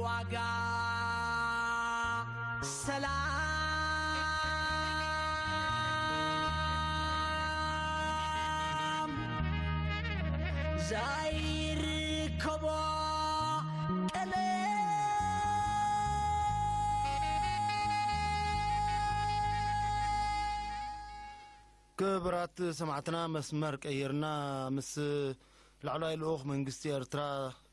ዋጋ ሰላም ዘይርከቦ ቀለ ክቡራት ሰማዕትና፣ መስመር ቀይርና ምስ ላዕለዋይ ልኡኽ መንግስቲ ኤርትራ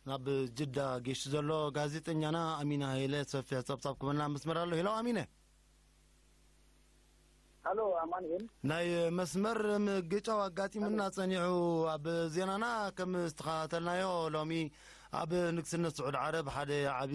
ናብ ጅዳ ጌሹ ዘሎ ጋዜጠኛና ኣሚነ ሃይለ ሰፊሕ ጸብጻብ ክበና መስመር ኣሎ። ሄሎ ኣሚነ። ሃሎ ኣማኑኤል። ናይ መስመር ምግጫው ኣጋጢሙና ጸኒሑ። ኣብ ዜናና ከም ዝተኸታተልናዮ፣ ሎሚ ኣብ ንግስነት ስዑድ ዓረብ ሓደ ዓቢ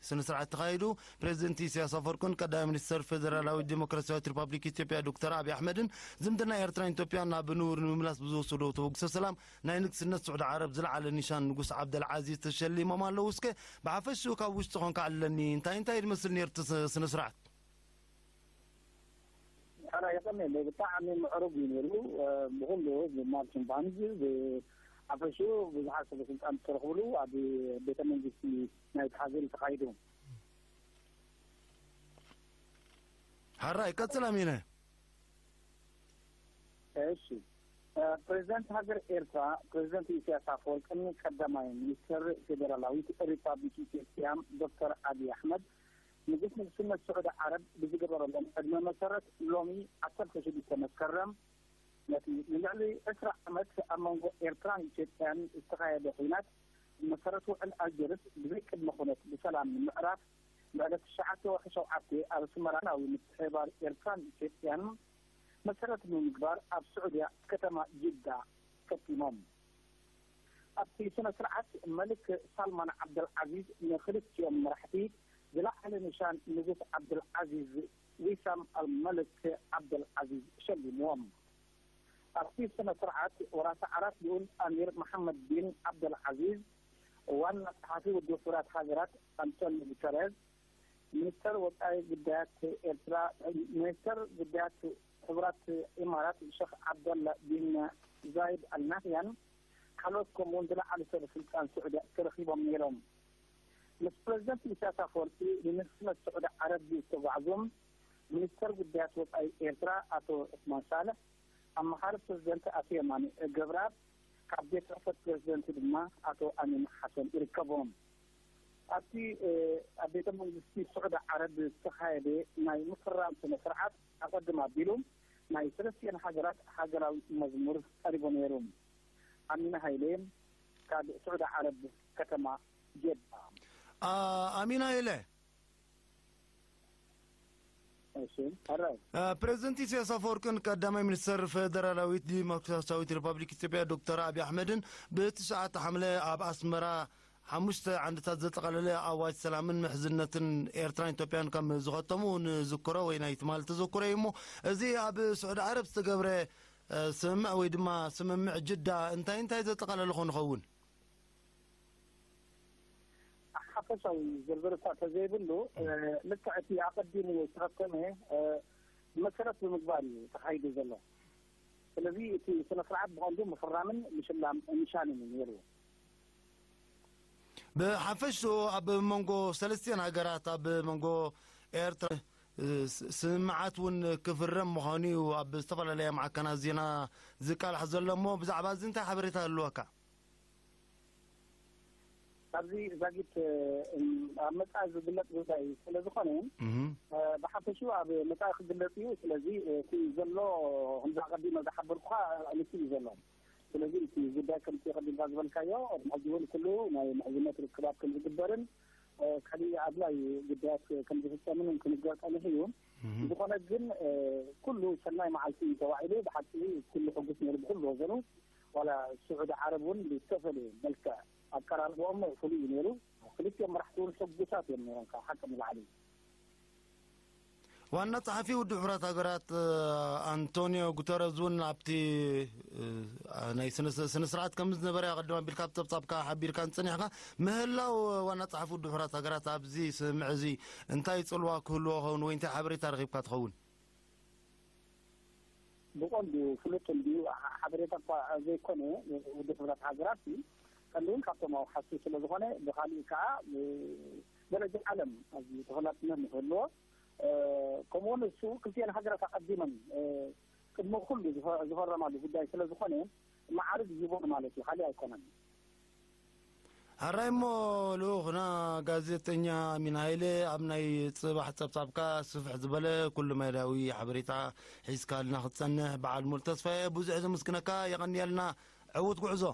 ስነ ስርዓት ተኻይዱ። ፕሬዚደንት ኢሳያስ ኣፈወርቅን ቀዳማይ ሚኒስተር ፌደራላዊት ዲሞክራሲያዊት ሪፓብሊክ ኢትዮጵያ ዶክተር ኣብይ ኣሕመድን ዝምድና ኤርትራን ኢትዮጵያን ናብ ንቡር ንምምላስ ብዝወሰዶ ተበግሶ ሰላም ናይ ንግስነት ስዑድ ዓረብ ዝለዓለ ኒሻን ንጉስ ዓብደል ዓዚዝ ተሸሊሞም ኣለዉ። እስከ ብሓፈሽኡ ካብ ውሽጢ ኾንካ ኣለኒ እንታይ እንታይ ዝመስል ነይሩ እቲ ስ-፣ ስነ ስርዓት? ኣራ የቐኔለይ ብጣዕሚ ምዕሩግ እዩ ነይሩ። እ፣ ብኹሉ ብማርችን ባንድ ብሓፈሽኡ ብዙሓት ሰበ ስልጣን ዝተረኽብሉ ኣብ ቤተ መንግስቲ ናይቲ ሃገር እዩ ተኻይዱ። ሓራይ ቀጽል ኣሚነ። እሺ፣ እ፣ ፕሬዚደንት ሃገር ኤርትራ ፕሬዚደንት ኢሳያስ ኣፈወርቅን ቀዳማይ ሚኒስትር ፌዴራላዊት ሪፓብሊክ ኢትዮጵያ ዶክተር ኣብይ ኣሕመድ ንጉስ ንግስነት ስዑዲ ዓረብ ብዝገበረሎም ዕድመ መሰረት ሎሚ ዓሰርተ ሽዱሽተ መስከረም ነቲ ንልዕሊ ዕስራ ዓመት ኣብ መንጎ ኤርትራን ኢትዮጵያን ዝተኻየደ ኲናት ብመሰረት ውዕል ኣልጀርስ ብዘይ ቅድመ ኩነት ብሰላም ንምዕራፍ ብዕለት ትሽዓተ ወርሒ ሸውዓተ ኣብ ኣስመራ ናዊ ምትሕብባር ኤርትራን ኢትዮጵያን መሰረት ብምግባር ኣብ ስዑድያ ከተማ ጅዳ ከቲሞም። ኣብቲ ስነ ስርዓት መሊክ ሳልማን ዓብደልዓዚዝ ንክልቲኦም መራሕቲ ዝለዓለ ኒሻን ንጉስ ዓብደልዓዚዝ ዊሳም ኣልመሊክ ዓብደልዓዚዝ ሸሊምዎም። ኣብቲ ስነ ስርዓት ወራሲ ዓራት ልኡል ኣሚር መሓመድ ቢን ዓብደልዓዚዝ፣ ዋና ጸሓፊ ውድብ ሕቡራት ሃገራት ኣንቶኒ ጉተረዝ፣ ሚኒስተር ወጻኢ ጉዳያት ኤርትራ፣ ሚኒስተር ጉዳያት ሕቡራት ኢማራት ሸኽ ዓብደላ ቢን ዛይድ ኣልናህያን ካልኦት ከምኡውን ዝለዓሉ ሰበ ስልጣን ስዑድያ ተረኺቦም ነይሮም። ምስ ፕረዚደንት ኢሳያስ ኣፈወርቂ ንንግስነት ስዑዲ ዓረብ ዝተጓዕዙ ሚኒስተር ጉዳያት ወጻኢ ኤርትራ ኣቶ ዑስማን ሳልሕ፣ ኣማኻሪ ፕረዚደንት ኣቶ የማነ ገብረኣብ፣ ካብ ቤት ጽሕፈት ፕረዚደንት ድማ ኣቶ ኣሚን ሓሰን ይርከብዎም። ኣብቲ፣ እ፣ ኣብ ቤተ መንግስቲ ስዑዲ ዓረብ ዝተኻየደ ናይ ምፍራም ስነ ስርዓት ኣቐድም ኣቢሉ ናይ ሰለስቲኤን ሃገራት ሃገራዊ መዝሙር ቀሪቡ ነይሩ። ኣሚነ ሃይለ ካብ ስዑዲ ዓረብ ከተማ ጀዳ። ኣ-፣ ኣሚነ ሃይለ። እሺ፣ ሕራይ። እ፣ ፕሬዚደንት ኢሳያስ ኣፈወርቅን ቀዳማይ ሚኒስተር ፌደራላዊት ዲሞክራሲያዊት ሪፐብሊክ ኢትዮጵያ ዶክተር ኣብይ ኣሕመድን ብትሽዓተ ሓምለ ኣብ ኣስመራ ሓሙሽተ ዓንድታት ዘጠቓለለ ኣዋጅ ሰላምን ምሕዝነትን ኤርትራን ኢትዮጵያን ከም ዝኸተሙ ንዝክሮ ወይ ናይ ትማሊ ተዘክሮ እዩ እሞ፣ እዚ ኣብ ስዑዲ ዓረብ ዝተገብረ፣ እ፣ ስምምዕ ወይ ድማ ስምምዕ ጅዳ እንታይ እንታይ ዘጠቓለለ ኾን ይኸውን? ሓፈሻዊ ዝርዝር እኳ ተዘይብሉ፣ እ፣ ልክዕ እቲ ኣቐዲሙ ዝተኸተመ፣ እ፣ መሰረት ብምግባር እዩ ተኻሂዱ ዘሎ። ስለዚ እቲ ስነ ስርዓት ብቐንዱ ምፍራምን ምሽላም ኒሻንን እዩ ነይሩ። ብሓፈሽኡ ኣብ መንጎ ሰለስቲኤን ሃገራት፣ ኣብ መንጎ ኤርትራ፣ እ፣ ስ-፣ ስምምዓት እውን ክፍረም ምዃኑ እዩ ኣብ ዝተፈላለያ ማዕከናት ዜና ዝቃላሕ ዘሎ እሞ፣ ብዛዕባ እዚ እንታይ ሓበሬታ ኣለወካ? ኣብዚ ዛጊት፣ እ፣ ኣብ መጻኢ ዝግለጽ ጉዳይ ስለ ዝኾነ፣ እህ። እ፣ ብሓፈሽኡ ኣብ መጻኢ ክግለጽ እዩ። ስለዚ፣ እ፣ እቲ ዘሎ፣ ከምዛ ኣቐዲመ ዝሓበርኩኻ፣ ልክዕ እዩ ዘሎ። ስለዚ እቲ ጉዳይ ከምቲ ቀዲምካ ዝበልካዮ፣ ቅድሚ ሕጂ እውን ኩሉ ናይ ምሕዝነት ርክባት ከም ዝግበርን፣ እ፣ ካሊእ ኣድላዪ ጉዳያት ከም ዝፍጸምን እውን ክንገር ጸኒሑ እዩ። እህ። ዝኾነ ግን፣ እ፣ ኩሉ ሰናይ መዓልቲ እዩ ተባሂሉ፣ ብሓቂ ኩሉ ሕጉስ ነይሩ ብኩሉ ወገኑ። ዋላ ስዑዲ ዓረብ እውን ብዝተፈለየ መልክዕ ኣቀራርባኦም ፍሉይ እዩ ነይሩ። ክልቲኦም መራሕቲ እውን ሕጉሳት እዮም ነይሮም ካብ ሓቂ ንላዕሊ። ዋና ጸሓፊ ውድብ ሕቡራት ሃገራት፣ እ፣ ኣንቶኒዮ ጉተረዝ እውን ኣብቲ፣ እ፣ ናይ ስነ-፣ ስነ ስርዓት ከም ዝነበረ ኣቐድም ኣቢልካ ኣብ ጸብጻብካ ሓቢርካን ጸኒሕካ ምህላው፣ ዋና ጸሓፊ ውድብ ሕቡራት ሃገራት ኣብዚ ስምምዕ እዚ እንታይ ጽልዋ ክህልዎ ኸውን ወይ እንታይ ሓበሬታ ረኺብካ ትኸውን? ብቐንዱ ፍሉጥ እንድዩ፣ ሓ-፣ ሓበሬታ እኳ ዘይኮነ፣ ውድብ ሕቡራት ሃገራት እዩ። ቀንዲ እውን ካብቶም ኣውሓስቲ ስለ ዝኾነ፣ ብኻሊእ ከኣ፣ እ፣ ደረጃ ዓለም ኣዝዩ ተፈላጥነት ንክህልዎ፣ ከምኡውን እሱ ክልቲኤን ሃገራት ኣቐዲመን ቅድሚ ኩሉ ዝፈረማሉ ጉዳይ ስለ ዝኾነ፣ መዓርግ ይህቦ ማለት እዩ፣ ካልእ ኣይኮነን። ኣራይ እሞ፣ ልኡኽና ጋዜጠኛ ኣሚን ሃይለ፣ ኣብ ናይ ጽባሕ ጸብጻብካ ስፍሕ ዝበለ ኩሉ መዳያዊ ሓበሬታ ሒዝካልና ክትጸንሕ በዓል ሙሉ ተስፋየ ብዙሕ ዘመስግነካ። የቐንየልና። ዕዉት ጉዕዞ።